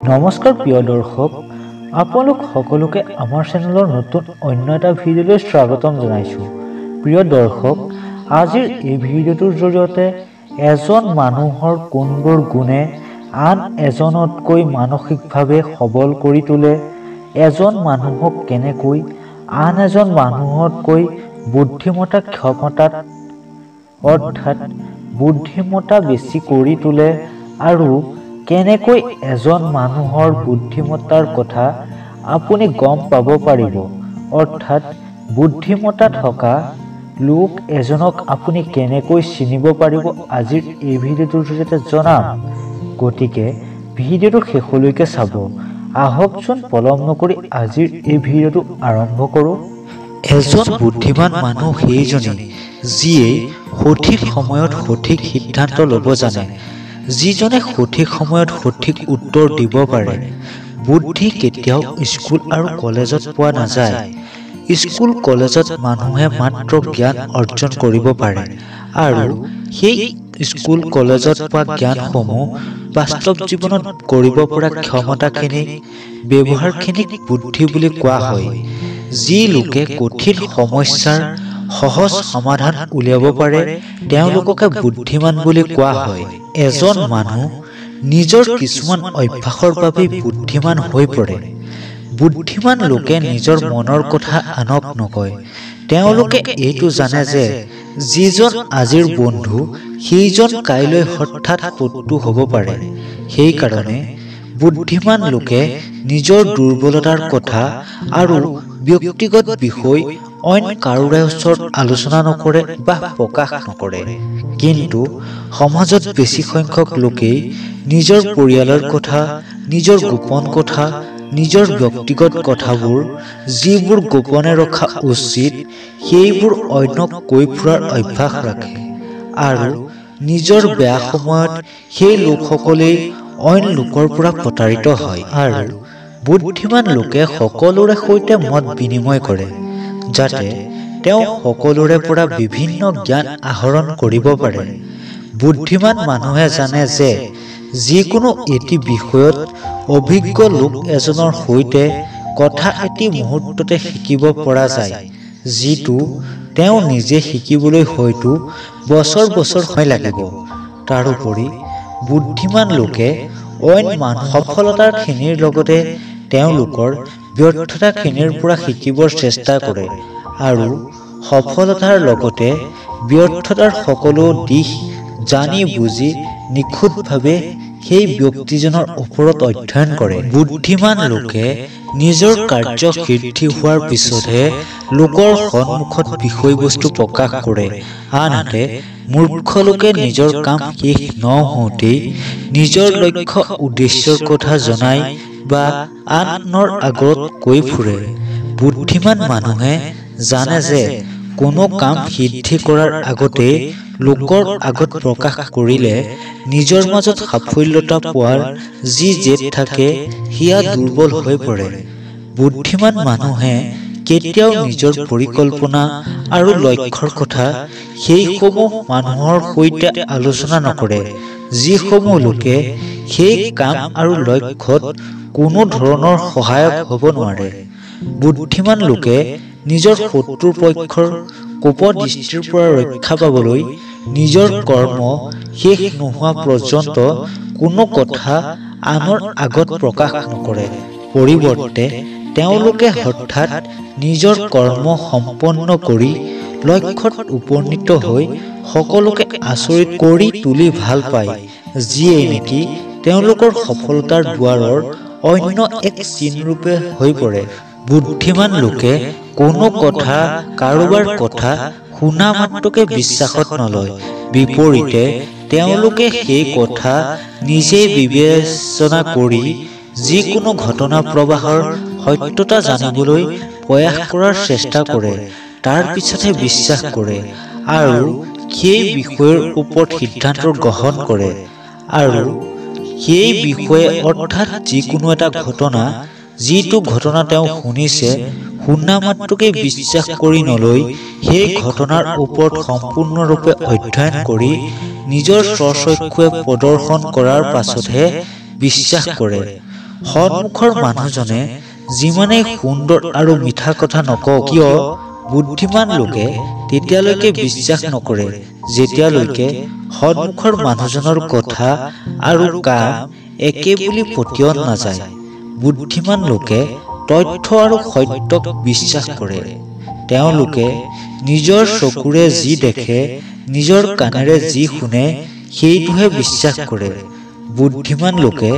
নমস্কাৰ প্ৰিয় দৰ্শক, আপোনালোক সকলোকে আমাৰ চেনেলৰ নতুন অন্য এটা ভিডিঅ'লৈ স্বাগতম জনাইছোঁ। প্ৰিয় দৰ্শক, আজিৰ এই ভিডিঅ'টোৰ জৰিয়তে এজন মানুহৰ কোনবোৰ গুণে আন এজনতকৈ মানসিকভাৱে সবল কৰি তোলে, এজন মানুহক কেনেকৈ আন এজন মানুহতকৈ বুদ্ধিমত্তা ক্ষমতাত অৰ্থাৎ বুদ্ধিমত্তা বেছি কৰি তোলে আৰু কেনেকৈ এজন মানুহৰ বুদ্ধিমত্তাৰ কথা আপুনি গম পাব পাৰিব, অৰ্থাৎ বুদ্ধিমত্তা থকা লোক এজনক আপুনি কেনেকৈ চিনিব পাৰিব আজিৰ এই ভিডিঅ'টোৰ জৰিয়তে জনাম। গতিকে ভিডিঅ'টো শেষলৈকে চাব। আহকচোন পলম নকৰি আজিৰ এই ভিডিঅ'টো আৰম্ভ কৰোঁ। এজন বুদ্ধিমান মানুহ সেইজনেই যিয়ে সঠিক সময়ত সঠিক সিদ্ধান্ত ল'ব জানে, যিজনে সঠিক সময়ত সঠিক উত্তৰ দিব পাৰে। বুদ্ধি কেতিয়াও স্কুল আৰু কলেজত পোৱা নাযায়। স্কুল কলেজত মানুহে মাত্ৰ জ্ঞান অৰ্জন কৰিব পাৰে আৰু সেই স্কুল কলেজত পোৱা জ্ঞানসমূহ বাস্তৱ জীৱনত কৰিব পৰা ক্ষমতাখিনিক, ব্যৱহাৰখিনিক বুদ্ধি বুলি কোৱা হয়। যি লোকে কঠিন সমস্যাৰ সহজ সমাধান উলিয়াব পাৰে তেওঁলোককে বুদ্ধিমান বুলি কোৱা হয়। এজন মানুহ নিজৰ কিছুমান অভ্যাসৰ বাবেই বুদ্ধিমান হৈ পৰে। বুদ্ধিমান লোকে নিজৰ মনৰ কথা আনক নকয়। তেওঁলোকে এইটো জানে যে যিজন আজিৰ বন্ধু সেইজন কাইলৈ হঠাৎ শত্ৰু হ'ব পাৰে। সেইকাৰণে বুদ্ধিমান লোকে নিজৰ দুৰ্বলতাৰ কথা আৰু ব্যক্তিগত বিষয় অইন কাৰোৰে ওচৰত আলোচনা নকৰে বা প্ৰকাশ নকৰে। কিন্তু সমাজত বেছি সংখ্যক লোকেই নিজৰ পৰিয়ালৰ কথা, নিজৰ গোপন কথা, নিজৰ ব্যক্তিগত কথাবোৰ যিবোৰ গোপনে ৰখা উচিত সেইবোৰ অন্যক কৈ ফুৰাৰ অভ্যাস ৰাখে আৰু নিজৰ বেয়া সময়ত সেই লোকসকলেই অইন লোকৰ পৰা প্ৰতাৰিত হয়। আৰু বুদ্ধিমান লোকে সকলোৰে সৈতে মত বিনিময় কৰে যাতে তেওঁ সকলোৰে পৰা বিভিন্ন জ্ঞান আহৰণ কৰিব পাৰে। বুদ্ধিমান মানুহে জানে যে যিকোনো এটি বিষয়ত অভিজ্ঞ লোক এজনৰ সৈতে কথা এটি মুহূৰ্ততে শিকিব পৰা যায়, যিটো তেওঁ নিজে শিকিবলৈ হয়তো বছৰ বছৰ সময় লাগিব। তাৰোপৰি বুদ্ধিমান লোকে অইন মানুহ সফলতাখিনিৰ লগতে তেওঁলোকৰ ব্যৰ্থতাখিনিৰ পৰা শিকিবৰ চেষ্টা কৰে আৰু সফলতাৰ লগতে ব্যৰ্থতাৰ সকলো দিশ জানি বুজি নিখুঁতভাৱে সেই ব্যক্তিজনৰ ওপৰত অধ্যয়ন কৰে। বুদ্ধিমান লোকে নিজৰ কাৰ্য সিদ্ধি হোৱাৰ পিছতহে লোকৰ সন্মুখত বিষয়বস্তু প্ৰকাশ কৰে। আনহাতে মূৰ্খ লোকে নিজৰ কাম শেষ নৌহওঁতেই নিজৰ লক্ষ্য উদ্দেশ্যৰ কথা জনাই বা আনৰ আগত কৈ ফুৰে। বুদ্ধিমান মানুহে জানে যে কোনো কাম সিদ্ধি কৰাৰ আগতে লোকৰ আগত প্ৰকাশ কৰিলে নিজৰ মাজত সাফল্যতা পোৱাৰ যি জেদ থাকে সেয়া দুৰ্বল হৈ পৰে। বুদ্ধিমান মানুহে কেতিয়াও নিজৰ পৰিকল্পনা আৰু লক্ষ্যৰ কথা সেইসমূহ মানুহৰ সৈতে আলোচনা নকৰে যিসমূহ লোকে সেই কাম আৰু লক্ষ্যত কোনো ধৰণৰ সহায়ক হ'ব নোৱাৰে। বুদ্ধিমান লোকে নিজৰ শত্ৰুৰ পক্ষৰ কোপদৃষ্টিৰ পৰা ৰক্ষা পাবলৈ নিজৰ কৰ্ম শেষ নোহোৱা পৰ্যন্ত কোনো কথা আনৰ আগত প্ৰকাশ নকৰে। পৰিৱৰ্তে তেওঁলোকে হঠাৎ নিজৰ কৰ্ম সম্পন্ন কৰি লক্ষ্যত উপনীত হৈ সকলোকে আচৰিত কৰি তুলি ভাল পায়, যিয়ে নেকি তেওঁলোকৰ সফলতাৰ দুৱাৰৰ অন্য এক চিনৰূপে হৈ পৰে। বুদ্ধিমান লোকে কোনো কথা কাৰোবাৰ কথা শুনা মাত্ৰকে বিশ্বাসত নলয়, বিপৰীতে তেওঁলোকে সেই কথা নিজেই বিবেচনা কৰি যিকোনো ঘটনা প্ৰবাহৰ সত্যতা জানিবলৈ প্ৰয়াস কৰাৰ চেষ্টা কৰে, তাৰ পিছতহে বিশ্বাস কৰে আৰু সেই বিষয়ৰ ওপৰত সিদ্ধান্ত গ্ৰহণ কৰে। আৰু সেই বিষয়ে অৰ্থাৎ যিকোনো এটা ঘটনা, যিটো ঘটনা তেওঁ শুনিছে, শুনা মাত্ৰকে বিশ্বাস কৰি নলৈ সেই ঘটনাৰ ওপৰত সম্পূৰ্ণৰূপে অধ্যয়ন কৰি নিজৰ স্বচক্ষুৱে প্ৰদৰ্শন কৰাৰ পাছতহে বিশ্বাস কৰে। সন্মুখৰ মানুহজনে যিমানেই সুন্দৰ আৰু মিঠা কথা নকওক কিয়, বুদ্ধিমান লোকে তেতিয়ালৈকে বিশ্বাস নকৰে যেতিয়ালৈকে সন্মুখৰ মানুহজনৰ কথা আৰু কাম একে বুলি পতিয়ন নাযায়। বুদ্ধিমান লোকে তথ্য আৰু সত্যক বিশ্বাস কৰে। তেওঁলোকে নিজৰ চকুৰে যি দেখে, নিজৰ কাণেৰে যি শুনে সেইটোহে বিশ্বাস কৰে। বুদ্ধিমান লোকে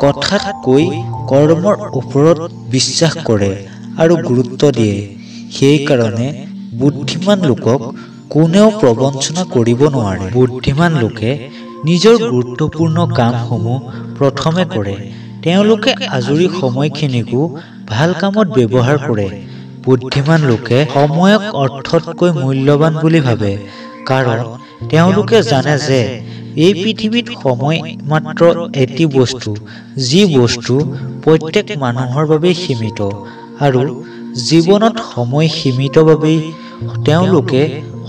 কথাতকৈ কৰ্মৰ ওপৰত বিশ্বাস কৰে আৰু গুৰুত্ব দিয়ে। সেইকাৰণে বুদ্ধিমান লোকক কোনেও প্ৰবঞ্চনা কৰিব নোৱাৰে। বুদ্ধিমান লোকে নিজৰ গুৰুত্বপূৰ্ণ কামসমূহ প্ৰথমে কৰে। তেওঁলোকে আজৰি সময়খিনিকো ভাল কামত ব্যৱহাৰ কৰে। বুদ্ধিমান লোকে সময়ক অৰ্থতকৈ মূল্যৱান বুলি ভাবে, কাৰণ তেওঁলোকে জানে যে এই পৃথিৱীত সময় মাত্ৰ এটি বস্তু, যি বস্তু প্ৰত্যেক মানুহৰ বাবেই সীমিত আৰু জীৱনত সময় সীমিত বাবেই তেওঁলোকে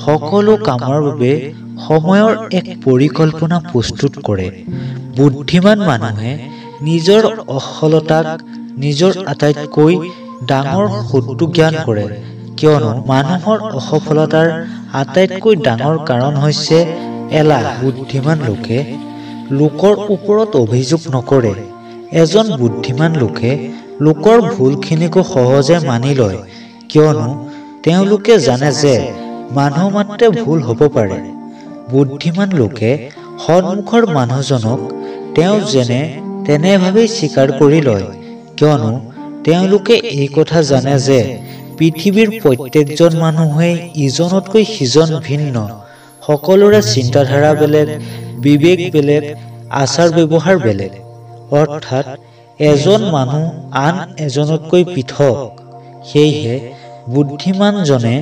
সকলো কামৰ বাবে সময়ৰ এক পৰিকল্পনা প্ৰস্তুত কৰে। বুদ্ধিমান মানুহে নিজৰ অসফলতাক নিজৰ আটাইতকৈ ডাঙৰ শত্ৰু জ্ঞান কৰে, কিয়নো মানুহৰ অসফলতাৰ আটাইতকৈ ডাঙৰ কাৰণ হৈছে এলাহ। বুদ্ধিমান লোকে লোকৰ ওপৰত অভিযোগ নকৰে। এজন বুদ্ধিমান লোকে লোকৰ ভুলখিনিকো সহজে মানি লয়, কিয়নো তেওঁলোকে জানে যে মানুহ মাত্ৰে ভুল হ'ব পাৰে। বুদ্ধিমান লোকে সন্মুখৰ মানুহজনক তেওঁ যেনে তেনেভাৱেই স্বীকাৰ কৰি লয়, কিয়নো তেওঁলোকে এই কথা জানে যে পৃথিৱীৰ প্ৰত্যেকজন মানুহেই ইজনতকৈ সিজন ভিন্ন। সকলোৰে চিন্তাধাৰা বেলেগ, বিবেক বেলেগ, আচাৰ ব্যৱহাৰ বেলেগ। অৰ্থাৎ এজন মানুহ আন এজনতকৈ পৃথক। সেয়েহে বুদ্ধিমানজনে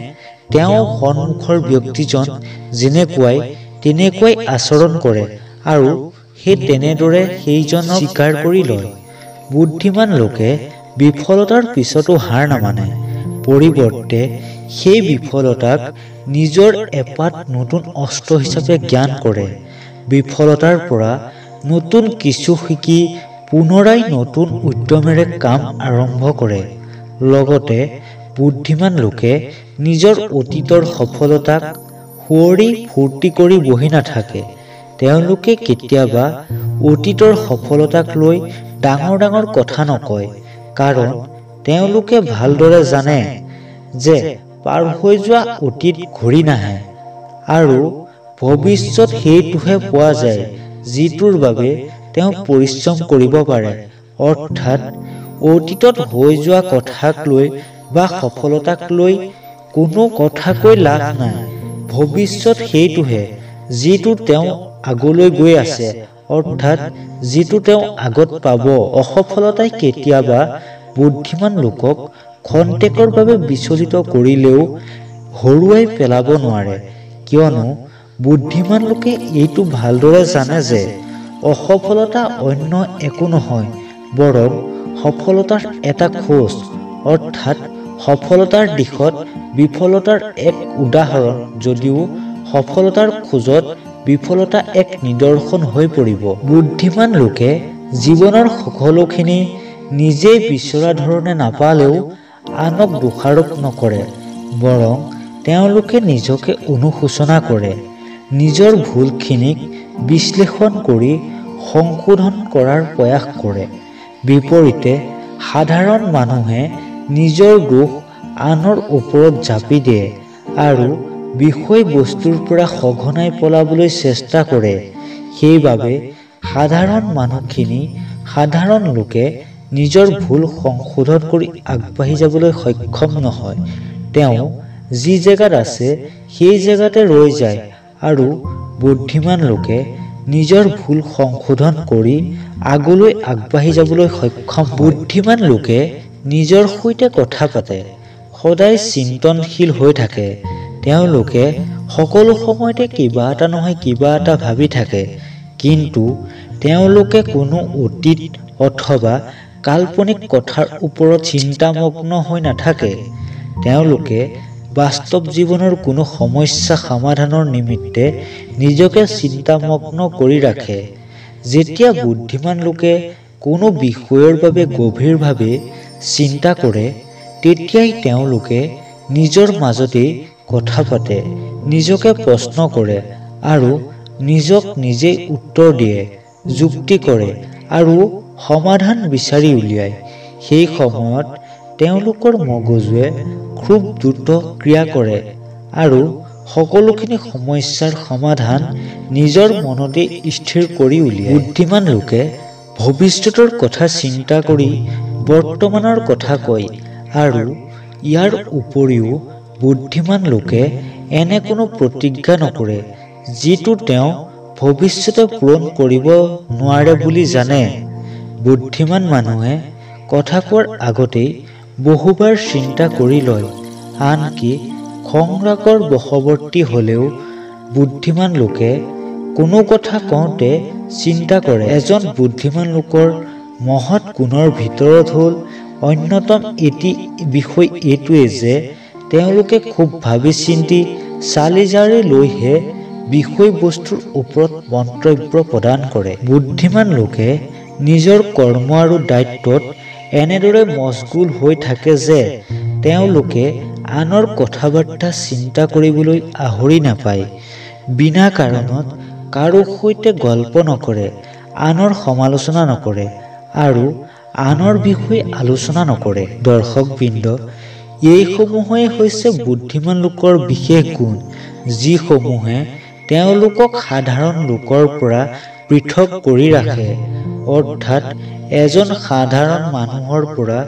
তেওঁ সন্মুখৰ ব্যক্তিজন যেনেকুৱাই তেনেকুৱাই আচৰণ কৰে আৰু সেই তেনেদৰে সেইজনক স্বীকাৰ কৰি লয়। বুদ্ধিমান লোকে বিফলতাৰ পিছতো হাৰ নামানে, পৰিৱৰ্তে সেই বিফলতাক নিজৰ এপাত নতুন অস্ত্ৰ হিচাপে জ্ঞান কৰে। বিফলতাৰ পৰা নতুন কিছু শিকি পুনৰাই নতুন উদ্যমেৰে কাম আৰম্ভ কৰে। লগতে বুদ্ধিমান লোকে নিজৰ অতীতৰ সফলতাক সুঁৱৰি ফূৰ্তি কৰি বহি নাথাকে। তেওঁলোকে কেতিয়াবা অতীতৰ সফলতাক লৈ ডাঙৰ ডাঙৰ কথা নকয়, কাৰণ তেওঁলোকে ভালদৰে জানে যে পাৰ হৈ যোৱা অতীত ঘূৰি নাহে আৰু ভৱিষ্যত সেইটোহে পোৱা যায় যিটোৰ বাবে তেওঁ পৰিশ্ৰম কৰিব পাৰে। অৰ্থাৎ অতীতত হৈ যোৱা কথাক লৈ বা সফলতাক লৈ কোনো কথা কৈ লাভ নাই। ভৱিষ্যত সেইটোহে যিটো তেওঁ আগলৈ গৈ আছে, অৰ্থাৎ যিটো তেওঁ আগত পাব। অসফলতাই কেতিয়াবা বুদ্ধিমান লোকক খন্তেকৰ বাবে বিচলিত কৰিলেও হৰুৱাই পেলাব নোৱাৰে, কিয়নো বুদ্ধিমান লোকে এইটো ভালদৰে জানে যে অসফলতা অন্য একো নহয়, বৰং সফলতাৰ এটা খোজ, অৰ্থাৎ সফলতাৰ দিশত বিফলতাৰ এক উদাহৰণ যদিও সফলতাৰ খোজত বিফলতা এক নিদৰ্শন হৈ পৰিব। বুদ্ধিমান লোকে জীৱনৰ সকলোখিনি নিজেই বিচৰা ধৰণে নাপালেও আনক দোষাৰোপ নকৰে, বৰং তেওঁলোকে নিজকে অনুশোচনা কৰে, নিজৰ ভুলখিনিক বিশ্লেষণ কৰি সংশোধন কৰাৰ প্ৰয়াস কৰে। বিপৰীতে সাধাৰণ মানুহে নিজৰ দোষ আনৰ ওপৰত জাপি দিয়ে আৰু বিষয়বস্তুৰ পৰা সঘনাই পলাবলৈ চেষ্টা কৰে। সেইবাবে সাধাৰণ মানুহখিনি সাধাৰণ লোকে নিজৰ ভুল সংশোধন কৰি আগবাঢ়ি যাবলৈ সক্ষম নহয়। তেওঁ যি জেগাত আছে সেই জেগাতে ৰৈ যায় আৰু বুদ্ধিমান লোকে নিজৰ ভুল সংশোধন কৰি আগলৈ আগবাঢ়ি যাবলৈ সক্ষম। বুদ্ধিমান লোকে নিজৰ সৈতে কথা পাতে, সদায় চিন্তনশীল হৈ থাকে। তেওঁলোকে সকলো সময়তে কিবা এটা নহয় কিবা এটা ভাবি থাকে, কিন্তু তেওঁলোকে কোনো অতীত অথবা কাল্পনিক কথাৰ ওপৰত চিন্তামগ্ন হৈ নাথাকে। তেওঁলোকে বাস্তৱ জীৱনৰ কোনো সমস্যা সমাধানৰ নিমিত্তে নিজকে চিন্তামগ্ন কৰি ৰাখে। যেতিয়া বুদ্ধিমান লোকে কোনো বিষয়ৰ বাবে গভীৰভাৱে চিন্তা কৰে, তেতিয়াই তেওঁলোকে নিজৰ মাজতেই কথা পাতে, নিজকে প্ৰশ্ন কৰে আৰু নিজক নিজেই উত্তৰ দিয়ে, যুক্তি কৰে আৰু সমাধান বিচাৰি উলিয়ায়। সেই সময়ত তেওঁলোকৰ মগজুৱে খুব দ্ৰুত ক্ৰিয়া কৰে আৰু সকলোখিনি সমস্যাৰ সমাধান নিজৰ মনতেই স্থিৰ কৰি উলিয়ায়। বুদ্ধিমান লোকে ভৱিষ্যতৰ কথা চিন্তা কৰি বৰ্তমানৰ কথা কয় আৰু ইয়াৰ উপৰিও বুদ্ধিমান লোকে এনে কোনো প্ৰতিজ্ঞা নকৰে যিটো তেওঁ ভৱিষ্যতে পূৰণ কৰিব নোৱাৰে বুলি জানে। বুদ্ধিমান মানুহে কথা কোৱাৰ আগতেই বহুবাৰ চিন্তা কৰি লয়। আনকি খং ৰাগৰ বশৱৰ্তী হ'লেও বুদ্ধিমান লোকে কোনো কথা কওঁতে চিন্তা কৰে। এজন বুদ্ধিমান লোকৰ মহৎ গুণৰ ভিতৰত হ'ল অন্যতম এটি বিষয় এইটোৱে যে তেওঁলোকে খুব ভাবি চিন্তি চালি জাৰি লৈহে বিষয়বস্তুৰ ওপৰত মন্তব্য প্ৰদান কৰে। বুদ্ধিমান লোকে নিজৰ কৰ্ম আৰু দায়িত্বত এনেদৰে মচগুল হৈ থাকে যে তেওঁলোকে আনৰ কথা বাৰ্তা চিন্তা কৰিবলৈ আহৰি নাপায়। বিনা কাৰণত কাৰো সৈতে গল্প নকৰে, আনৰ সমালোচনা নকৰে আৰু আনৰ বিষয়ে আলোচনা নকৰে। দৰ্শকবৃন্দ, এইসমূহেই হৈছে বুদ্ধিমান লোকৰ বিশেষ গুণ, যিসমূহে তেওঁলোকক সাধাৰণ লোকৰ পৰা পৃথক কৰি ৰাখে। অৰ্থাৎ এজন সাধাৰণ মানুহৰ পৰা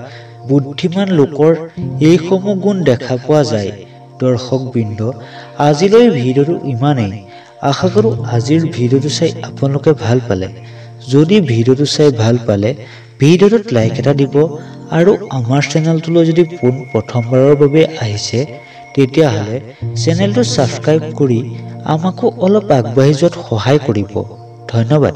বুদ্ধিমান লোকৰ এইসমূহ গুণ দেখা পোৱা যায়। দৰ্শকবৃন্দ, আজিলৈ ভিডিঅ'টো ইমানেই। আশা কৰোঁ আজিৰ ভিডিঅ'টো চাই আপোনালোকে ভাল পালে। যদি ভিডিঅ'টো চাই ভাল পালে ভিডিঅ'টোত লাইক এটা দিব আৰু আমাৰ চেনেলটোলৈ যদি পোন প্ৰথমবাৰৰ বাবে আহিছে তেতিয়াহ'লে চেনেলটো ছাবস্ক্ৰাইব কৰি আমাকো অলপ আগবাঢ়ি যোৱাত সহায় কৰিব। ধন্যবাদ।